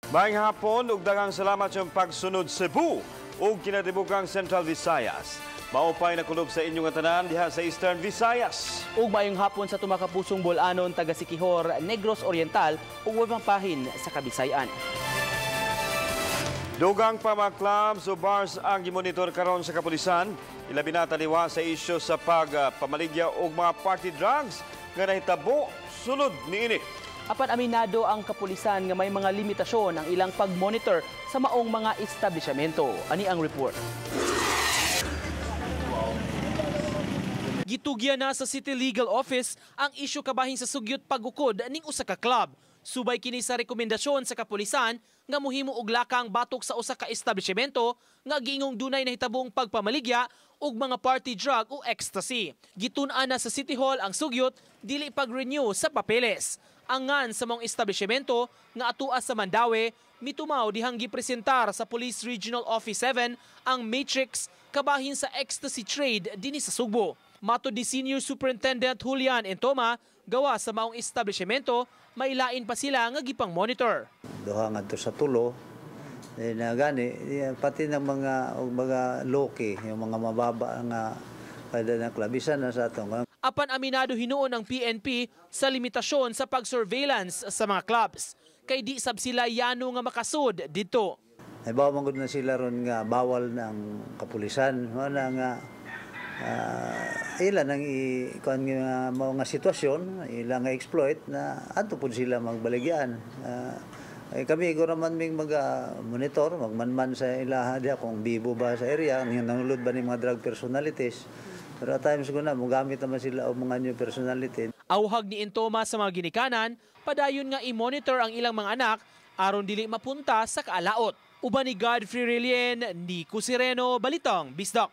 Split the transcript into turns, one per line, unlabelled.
Maayong hapon ug daghang salamat sa pagsunod, Cebu ug kinatibukang Central Visayas. Maupay na kulob sa inyong tanan diha sa Eastern Visayas.
Ug maayong hapon sa tumakapusong Bol-anon, taga Siquijor, Negros Oriental ug ubang pahin sa Kabisayan.
Dugang pa mga clubs o bars ang gimonitor karon sa kapulisan, ilabi na taliwa sa isyu sa pagpamaligya og mga party drugs nga nahitabo sulod niini.
Apan aminado ang kapulisan nga may mga limitasyon ang ilang pag-monitor sa maong mga establishmento. Ani ang report. Gitugyan na sa City Legal Office ang isyu kabahin sa sugyot pagukod ning usa ka club. Subay kini sa rekomendasyon sa kapulisan nga muhimo og lakang batok sa usa ka establishmento nga giingong dunay nahitabong pagpamaligya og mga party drug o ecstasy. Gitun-an na sa City Hall ang sugyot dili pag-renew sa papeles. Angan sa maong establishmento nga atua sa Mandaue, mitumaw dihang gipresentar sa Police Regional Office 7 ang matrix kabahin sa ecstasy trade dinhi sa Sugbo. Matod ni Senior Superintendent Julian Entoma, gawa sa maong establishmento, may lain pa sila nga gipang monitor.
Duha ngadto sa tulo eh, na gani pati ng mga loki, yung mga mababa nga kada ng club, isa na sa atong.
Apan aminado hinuon ang PNP sa limitasyon sa pag-surveillance sa mga clubs. Kay di sab sila yano nga makasud didto.
Ay bawa man gud na sila ron nga bawal ng kapulisan. Wala nga ila nang i kuan nga mao nga sitwasyon ila nga exploit na adto pud sila magbaligyan. Ay kami guro man ming mag monitor, magmanman sa ilaha diha kung bibo ba sa area, nangulod ba ni mga drug personalities. Pero at times ko na mogamit naman sila og mga new personality.
Awhag ni Entoma sa mga ginikanan, padayon nga i-monitor ang ilang mga anak aron dili mapunta sa kaalaot. Uban ni Godfrey Relien, Nico Sireno, Balitang Bisdak.